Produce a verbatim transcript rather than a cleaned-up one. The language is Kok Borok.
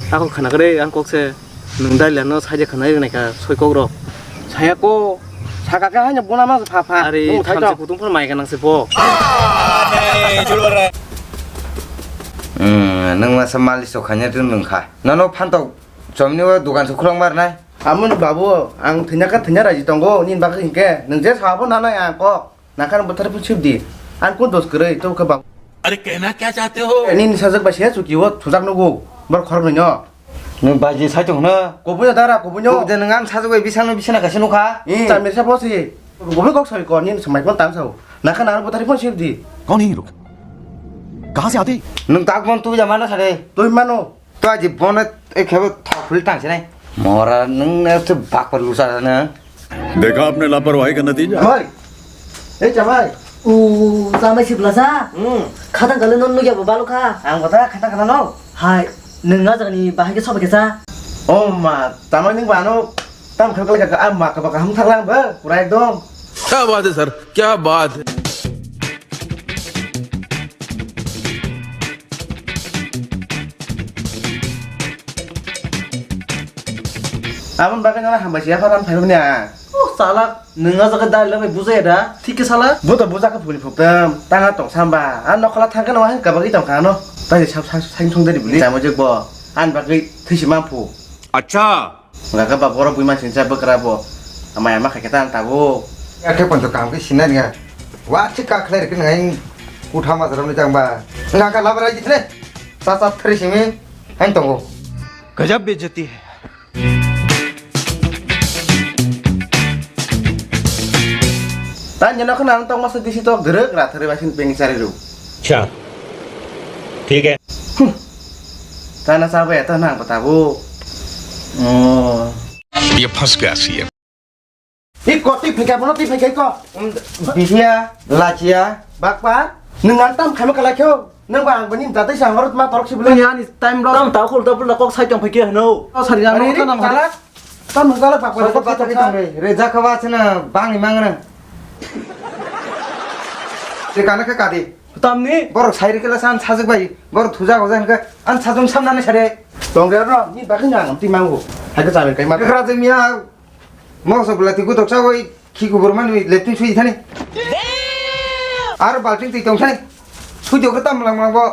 Ako khana kare ang kok se. Nung dai lano saja khana ri naikha soi kok rok. Saya ko saka ka hanya bona ma pha pha. Are thamse kutung phar mai ganang se bo. Hmm, nung masa mali so khanya tun nung kha. Nono phantok chomni o dukan se khulong mar nai. Amoni babu, ang thanya ka thanya raji tongo, nin bagwi hinkhe nung je sabo nanai ang kok. Nakhan bwthar phu sip di. Ang kun dos kwrwi to kha bang. Are kehna kya chahte ho? Nini sajak bai se chuki o thujak nugo. Bor khorok nino. Nung baji sai tong na. Kobui dara kobui no. Kobui nung ang sajak bai bisang no bisana kaisa nukha. Hmm. Chamir sa bosi. Kobui kok sai ko nini samai pon tang sao. Nakhan ang bwthar phu sip di. कौन है ये लोग? कहाँ से आते हैं? Nung tak mon tu jamana sare. Tui mano. To aji bono e khebo thok phul tang sinai. Mora nung ne se bakpar lusa na. देखा आपने लापरवाही का नतीजा। Chamai. Ei chamai. U chamai sibla sa. Hmm. Khata kale non nugya bo balu kha. Ang kota khata khata no. Hai, nung a jagani bahai ke sobe ke sa. Oh ma, tamai nung bano tam kham kale ka am ma ka ba ka ham thang lang ba. Pura ekdom. क्या बात है सर, क्या बात है। Aboni bagwi nono hambai se yaphar rang phaimani ang. Oh, salak, nwng a jaga dal bai bujaya da? Thik khe salak? Bo to bujak khe phukni phuktam, tanga tong samba. A nokhola thang khe no wahan kabagwi tong kha ano. Tei sa sa sa thung dari bili. Tamo jek bo. An bagwi thisi mamphu. Acha. Nga khe ba borok bui mansin cha bwkra bo. Amai ama khaikhe ta ang tabuk. Ya khe ponto kaham khe sinai ya. Wa chi ka khlai rikhe nang kutha ma saram ni chang ba. Nga kha labar ai jitne. Sa sa thri simi hain tongo. गजब बेइज्जती है। Tang jeno khna ang tong masa disi tok gerek ra thari basin peng chari ru. अच्छा, ठीक है। Tana sabai ta nang batabu. Oh. ये फंस गया CM. Iko twi phai kha, bono twi phai kha iko. Bihia, lachia. Bakpa, nwng ang tam khaima kala kheo. Nwng ba ang bani jatwi sa hor ma torok si bwle. Ani time rok. Tam ta khul ta bwle kok sai tong phai khe hno. O sari jang. Ari ri, chalak. Tam nwng chalak bakpa. Soko bakpa tong ri. Reja khawa chana bang imang na. Te kana kha kadi. Tamni? Borok sai ri kala san sajak bai. Borok thuja hoja hwnka. An sajung samnani sare. Tong re ro, ni bakhi nang ti mangu. Hai ka chabe kai ma. Kra je miya. Mokso bwla twi gutok chagwi khi kubur manwi leptwi sui thani. Aro balting twi tong thani. Sui jok tam lang lang bo.